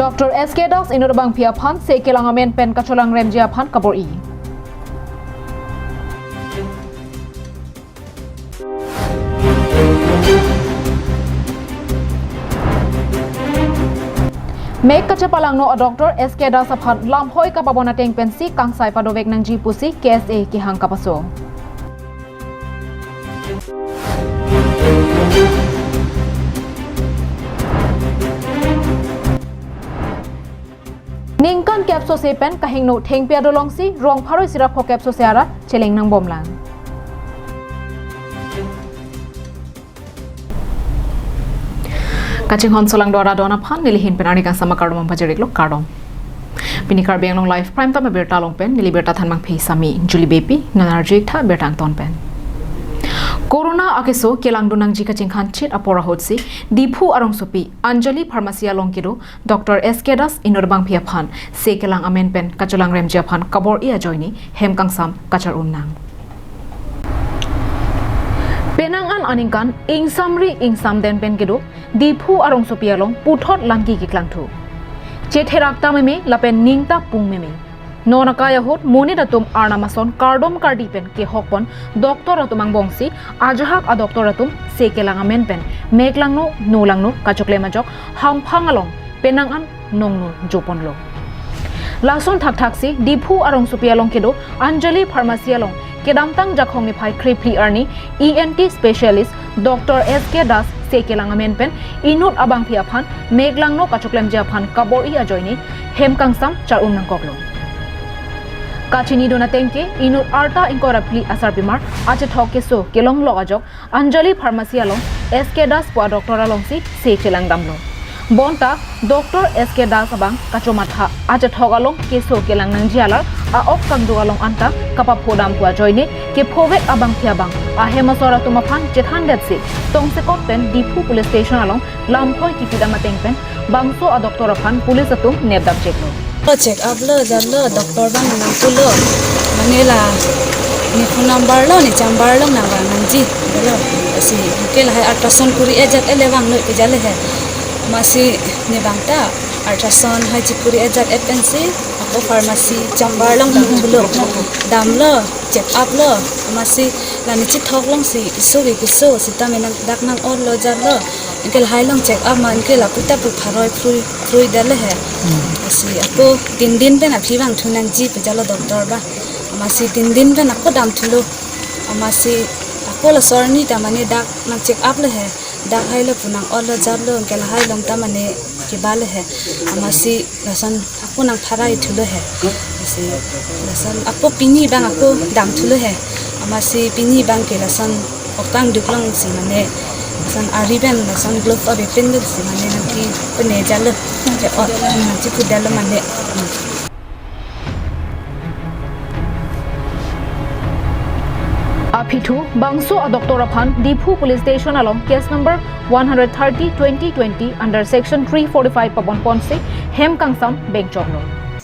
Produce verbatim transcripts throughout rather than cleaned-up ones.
Doctor S K Das inut abangpi aphan se kelang amen pen kacholangremji aphan kabor-i. Mek kachepalangno a Doctor S K Das aphan lamhoi kapabon ateng pensi kangsai padovek nangji pusi K S A kehang kapaso. Ningkan kep sose pen kahingno thengpi adolongsi rong pharo isi ra pho kep sose ara cheleng nangbomlang. Kachinghon solang dora don aphan nelihin pen arni kangsam akardom pajirlo, kardom. Pini Karbi Anglong Live Prime Time abirta along pen neli birta thanmang phi sami Julie Beypi, nang arju-ik tha birta angton pen. Corona akeso kelangdun nangji kachinghan chit apor ahutsi Diphu arongsopi Anjali Pharmacy along kedo Doctor S K Das inut abangpi aphan se kelang amen pen kacholangremji aphan kabor-i ajoine hem kangsam kachar-um nang. Penang an aningkan ingsamri ingsamden pen kedo Diphu arongsopi along puthot langki keklangthu. Chetherak ta meme lapen ning ta pung meme. Non akai ahut monit atum arnam ason kardom kardi pen kehokpon doctor atum angbongsi ajahak a doctor atum se kelang amen pen mek langno, no langno kachoklem ajok hamphang along penang an nongno joponlo. Lason thakthaksi Diphu arongsopi along kedo Anjali Pharmacy along kedamtang Jakhong niphai krephli arni E N T specialist Doctor S K Das se kelang amen pen inut abangpi aphan mek langno kachoklemji aphan kabor-i ajoine hem kangsam char-um nangkoklo. Kachinidun ateng ke inut arta ingkoi ra phli asarpimar achethok keso kelonglok ajok Anjali Pharmacy along S K Das pu a doctor alongsi se chelangdamlo. Bonta Doctor S K Das abang kachomatha achethok along keso kelang nangji alar a-ok kangduk along anta kapaphodam pu ajoine kephovek abangpi abang ahem asor atum aphan chethandetsi tongsekot pen Diphu Police Station along lamhoi kipidam ateng pen bangso a doctor aphan police atum nepdam cheklo. Lo check up lo, jatlo, doctor abang nangpulo. Mane la ne phone number lo, ne chamber lo nangvang nangji. Lo, si, ke lahai ultrasound kuri-et jat ele vanglo pu jale he. Amatsi ne bang ta ultrasound hai chikuri-et jat et pensi ako pharmacy chamber along damlo. Damlo, check up lo. Amatsi la ne chethok alongsi keso ke keso seta me nang dak nang-ot lo jatlo. Anke lahai along check up ma anke lapu ta pu pharoi phrui phrui dale he. Hmm. Amatsi ako tin din pen aphi vangthu nangji pu jalo doctor abang. Amatsi tin din pen ako damthulo. Amatsi ako laso arni ta mane dak nang check up le he. Dak hai lo pu nang-ot lo jatlo, anke lahai along ta mane keba le he. Amatsi lason ako nangpharai thulo he. Amatsi lason ako pini abang ako damthulo he. Amatsi pini abang ke lason ok kangduk alongsi mane lason ari pen lason glove ave pen pensi mane nangkepene jatlo. Nangke-ot nangchepudetlo mane. Aphi thu bangso a doctor aphan Diphu Police Station along case number one hundred thirty twenty twenty under section three forty-five pabonponsi hem kangsam bengchoklo.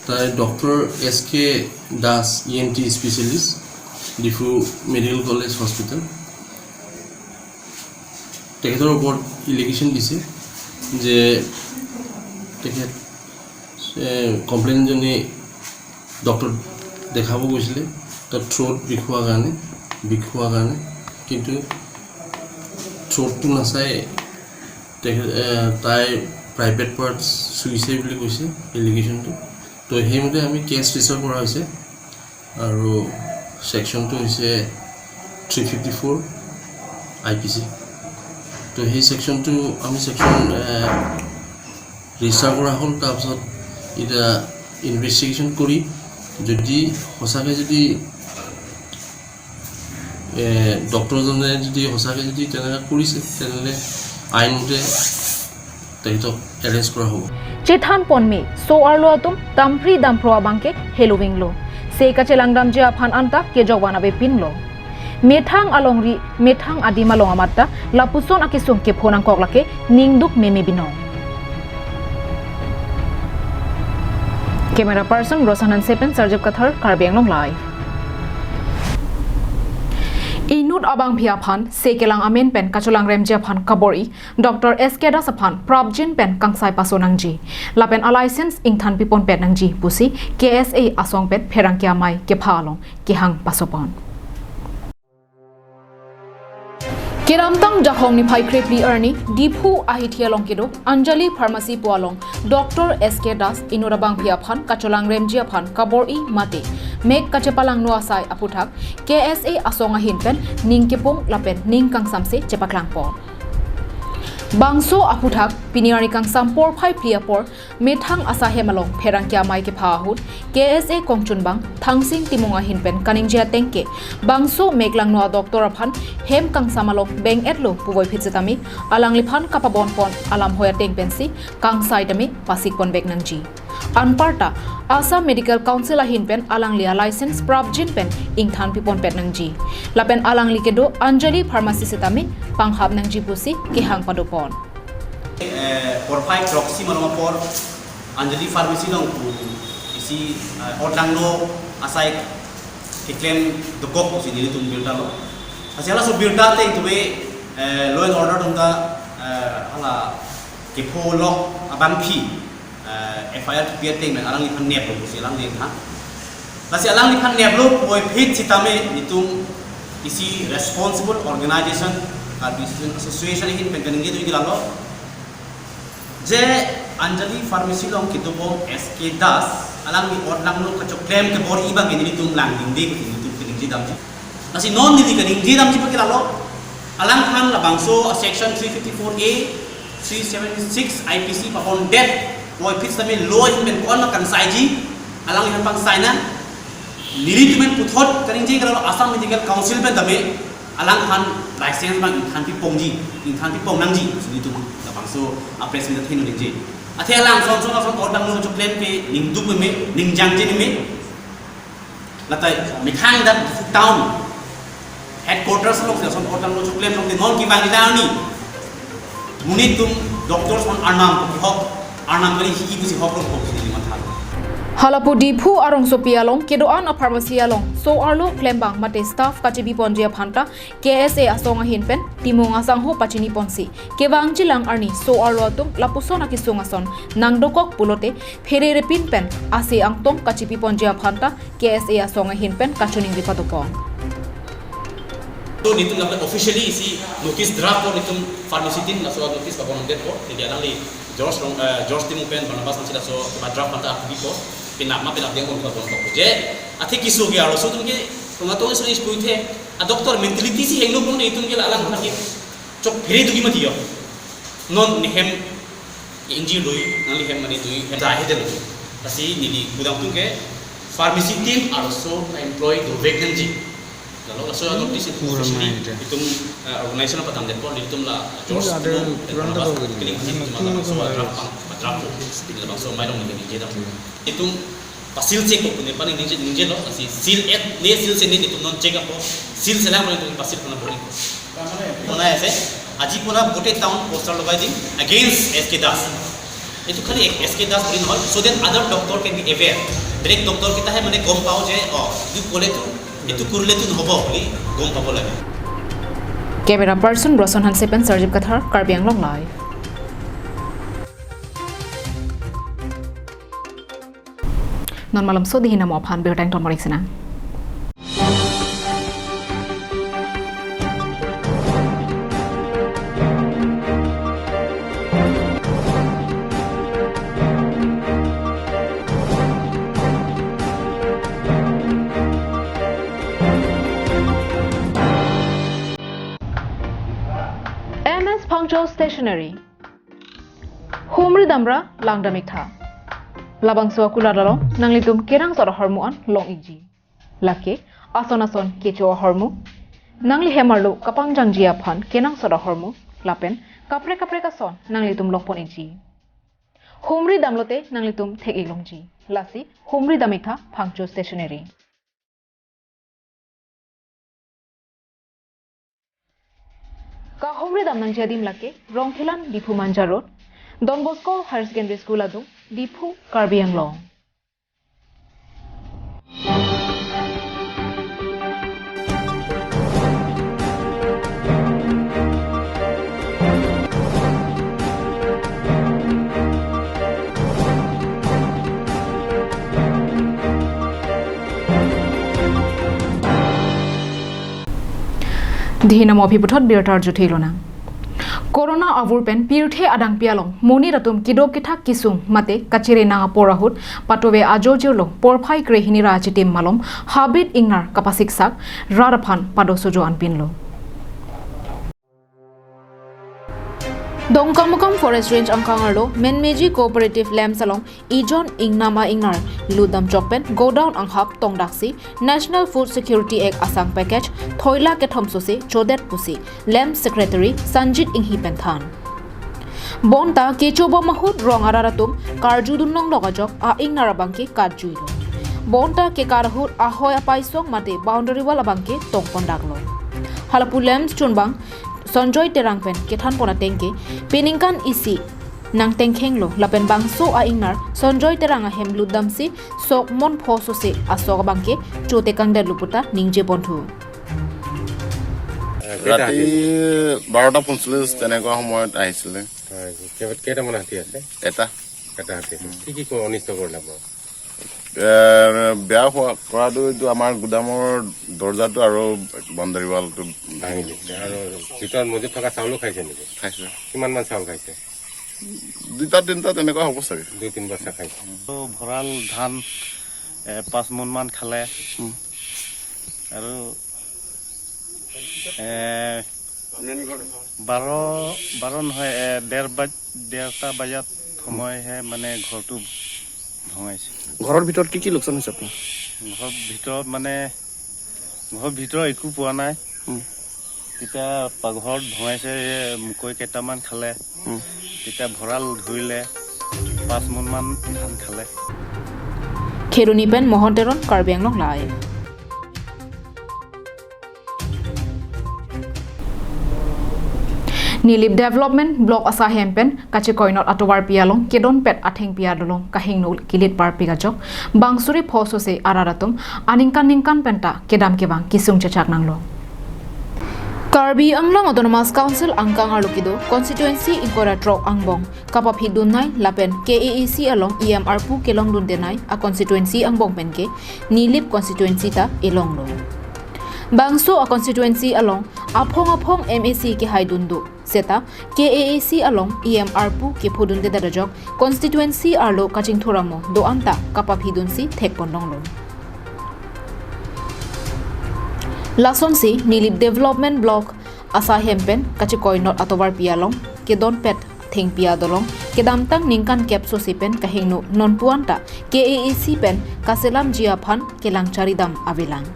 Tai Doctor S K Das, E N T specialist, Diphu Medical College Hospital, তেখেতৰ ওপৰত এলিগেশ্যন দিছে যে তেখেত, এ, কমপ্লেইনজনে ডক্টৰ দেখাব গৈছিলে, তাত থ্ৰোট বিষ হোৱাৰ কাৰণে, বিষ হোৱাৰ কাৰণে, কিন্তু থ্ৰোটটো নাচাই তেখেত, এ, তাই প্ৰাইভেট পাৰ্টছ চুইছে বুলি কৈছে এলিগেশ্যনটো। তো সেইমতে আমি কেছ ৰেজিষ্টাৰ কৰা হৈছে। আৰু ছেকশ্যনটো হৈছে three fifty four I P C. তো সেই ছেকশ্যনটো আমি ছেকশ্যন, এ, ৰেজিষ্টাৰ কৰা হ'ল। তাৰপিছত এতিয়া ইনভেষ্টিগেশ্যন কৰি যদি সঁচাকৈ যদি, এ, ডক্টৰজনে যদি সঁচাকৈ যদি তেনেকৈ কৰিছে, তেনেহ'লে আইনমতে তেখেতক এৰেষ্ট কৰা হ'ব। Chethan ponme, so-arlo atum damphri damphro abang ke helovinglo. Se kachelangdamji aphan anta kejokvan avepinlo. Methang alongri, methang adim along amat ta lapuson akesung kepho nangkok lake ningduk meme binong. Camera person Rosan Hanse pen Sarjab Kathar, Karbi Anglong Live. Inut abangpi aphan se kelang amen pen kacholangremji aphan kabor-i Doctor S K Das aphan prapjin pen kangsai paso nangji lapen a license ingthan pipon pet nangji pusi K S A asong pen pherangke amei kepha along kehang pasopon. Kedamtang Jahong niphai krephli arni Diphu ahithi along kedo Anjali Pharmacy pu along Doctor S K Das inut abangpi aphan kacholangremji aphan kabor-i mate mek kachepalangno asai aphuthak K S A asong ahin pen ning kepung lapen ning kangsamse chepaklangpo. Bangso aphuthak pini arni kangsam porphai phli apor methang asahem along pherangke amei kepha ahut K S A kongchunbang Thangsing Timung ahin pen kaningje ateng ke bangso meklangno a-doctor aphan hem kangsam along beng-etlo puvoiphit setame alangliphan kapabonpon alam hoi ateng pensi kangsai tame pasikponvek nangji. Anparta Assam Medical Council ahin pen alangli a license prapjin pen ingthan pipon pet nangji lapen alangli kedo Anjali Pharmacy setame panghap nangji pusi kehang padopon. Eh, porphai throksi malom apor Anjali Pharmacy along pu isi, eh, otlangno asai keklem dokok pusi nelitum birta lo. Lasi halaso birta ateng tumi, eh, law and order atum ta, eh, hala kepholok abangpi, eh, F I R kipi ateng pen alangliphan neplo pusi alangliphan. Lasi alangliphan neplo puvoiphit setame nelitum isi responsible organization, Karbi Student Association ahin pen kaningje dui dilalo. Je Anjali Pharmacy along kedobom S K Das, alangli otlangno kachoklem kebor-i abang ke nelitum langdingde, nelitum kaningje damji. Lasi non neli kaningje damji pakilalo, alangphan labangso a section three fifty-four A, three seventy-six I P C pabondet puvoiphit setame law ahin pen ko-an ma kangsaiji, alangliphan pangsaina. Nelitum pen puthot kaningje kalalo Assam Medical Council pen tame alangphan license abang ingthan pipongji, ingthan pipong nangji, nelitum labangso a press meet athe ningje. Athe alang son son son otlangno choklem ke ningduk meme, ningjangje meme. Lata methang dak town headquarters along si son otlangno choklem along non kevang arni monit atum doctors on arnam hok, arnam kali hi pusi hok rok pusi neli matha. Halapu Diphu arongsopi along kedo-an a pharmacy along so-arlo klembang mate staff kachebiponji aphanta K S A asong ahin pen Timung asangho pachiniponsi kevangjilang arni so-arlo atum lapuson akesung ason nangdokok pulote phererepin pen ase angtong kachepiponji aphanta K S A asong ahin pen kachiningri padopon. So nelitum lapen officially isi notice draft po, nelitum pharmacy tin laso notice pabondet po, jadi alangli George Rong, eh, George Timung pen Barnabas Hanse laso ba draft aphanta apipo, penap ma penap dengpon pabon po. Je athe keso ke arloso atum ke tonga tonga so is puithe, a doctor mentality si hengno pon nelitum ke alang aphanta ke chokphere doji mati ho. Non nehem injir doi, nangli hem mane doi, hem jahe delo. Lasi neli kudam atum ke pharmacy tin arloso employ dovek nangji. Lalo laso notice itum officially itum, eh, organization padamdet po, itum la George Timung, Barnabas Hanse, itum labangso draft pang, draft po, itum labangso mairong neli ningje dam. Itum pa seal check po pu ne pa ningje, ningjelo, lasi seal et, ne seal se ne itum non check up po, seal selang itum pa seal pona bori po. Pona ase, aji pona bote town poster logai di against S K Das. Itum khali ek S K Das bori nohoi, so that other doctor can be aware. Beleg doctor kita hai mane gom pao je, oh, itum kole tu, itum kurle tu nohobo boli gom pabo lage. Camera person Roson Hanse pen Sarjip Kathar, Karbi Anglong Live. Non malomso dei hinam aphan birta ingtonmoreng sinang. M S Phangcho Stationery. Humri damra langdam iktha. Labangso akulat along nanglitum kenangsot ahormu an long ikji. Lake ason ason kecho ahormu, nangli hem arlo kapangjangji aphan kenangsot ahormu, lapen kaprek kaprek ason nanglitum longpon ikji. Humri damlote nanglitum thek-ik longji. Lasi humri dam iktha Phangcho Stationery. Kahumri dam nangji adim lake Rongkhelan Diphu Manja Road, Don Bosco Higher Secondary School adung, Diphu, Karbi Anglong. Dhinamo aphi puthot birta arjuthi lonang. Corona avur pen pirthe adangpi along monit atum keduk kethak kesung mate kachere nang apor ahut patuve ajo jirlo porphai krehini ra achitim malom habit ingnar kapasiksak rat aphan pado sojo anpinlo. Dongkamukam Forest Range angkang arlo Menmeji Cooperative Lamps along ejon ingnam a-ingnar lutdam chok pen godown anghap tongdaksi National Food Security Act asang package thoila kethom sose chodet pusi Lamps Secretary Sanjit Inghi pen than. Bonta kechobom ahut rong arat atum karjudun longlok ajok a-ingnar abangke katjuilo. Bonta kekat ahut ahoi apaisong mate boundary wall abangke tongpondaklo. Halapu Lamps chunbang Sanjoy Terang pen kethanpon atengke peningkan isi nangtengkhenglo lapen bangso a-ingnar Sanjoy Terang ahem lutdamsi sok mon pho sose asok abangke chotekangdetlo puta ningjeponthu. আহ, কেইটা ৰাতি হাতী? বাৰটা পঞ্চল্লিছ তেনেকুৱা সময়ত আহিছিলে। হয়, কেই-, কেইটামান হাতী আছে? এটা। এটা হাতী আছে। কি কি ক-, অনিষ্ট কৰিলে আপোনাৰ? এ, বেয়া হোৱা, কৰাটো এইটো আমাৰ গুদামৰ দৰ্জাটো আৰু বাউণ্ডেৰী ৱালটো ভাঙি দিছে। আৰু ভিতৰত মজুত থকা চাউলো খাইছে নেকি? খাইছে। কিমান মান চাউল খাইছে? দুটা তিনিটা তেনেকুৱা হ'ব চাগে। দুই তিন বস্তা খাইছে। তো ভঁৰাল ধান, এ, পাঁচ মোন মান খালে। উম। আৰু, এ, বাৰ, বাৰ নহয়, এ, ডেৰ বাজ-, ডেৰটা বজাত সময়হে মানে ঘৰটো ভঙাইছে। ঘৰৰ ভিতৰত কি কি লোকচান হৈছে আপোনাৰ? ঘৰৰ ভিতৰত মানে, ঘৰৰ ভিতৰত একো পোৱা নাই। উম। তেতিয়া পাকঘৰত ভঙাইছে, এই মুকৈ কেইটামান খালে। উম। তেতিয়া ভঁৰাল ধৰিলে, পাঁচ মোন মান ধান খালে। Kheroni pen Mohon Teron, Karbi Anglong Live. Nilip Development Block asai hem pen kachekoinot atovarpi along kedonpet athengpi adolong kahingno kilit parpik ajok bangsuri pho sose arat atum aningkan ningkan penta kedam kevang kesung chechak nanglo. Karbi Anglong Autonomous Council angkang arlo kedo constituency ingkoi ra throk angbong kapaphi dunnei lapen K A A C along E M arpu kelongdun denei a constituency angbong penke Nilip constituency ta elonglo. Bangso a constituency along aphong aphong M A C kehaidun do seta K A A C along E M arpu kephodunde det ajok constituency arlo kachingthur amo do-an ta kapaphidunsi thekponlonglo. Lasonsi Nilip Development Block asai hem pen kachekoinot atovarpi along kedonpet thengpi adolong kedamtang ningkan kep sose pen kahingno nonpu-an ta K A A C pen kaselamji aphan kelang charidam avelang.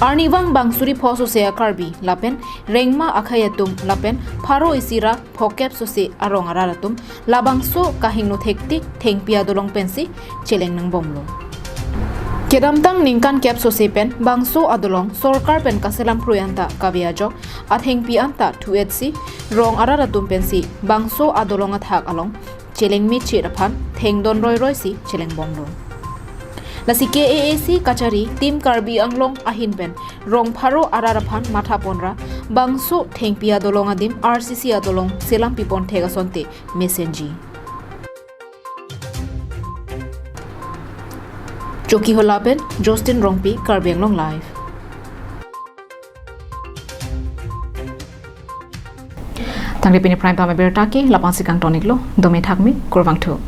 Arnivang bangsuri pho sose a Karbi lapen rengma akhei atum lapen pharo isi ra phokep sose arong arat atum labangso kahingno thektik thengpi adolong pensi cheleng nangbomlo. Kedamtang ningkan kep sose pen bangso adolong sorkar pen kaselam phrui anta kave ajok athengpi anta thu-etsi rong arat atum pensi bangso adolong athak along cheleng mechit aphan thengdon roiroisi chelengbomlo. Lasi K A A C kachari Team Karbi Anglong ahin pen rong pharo arat aphan mathaponra bangso thengpi adolong adim R C C adolong selampipon thek asonte mesenji. Chokihola pen Justin Rongpi, Karbi Anglong Live. Tangte pini Prime Time abirta ke lapu-an si kangtoniklo, dome thakme, kurvangthu.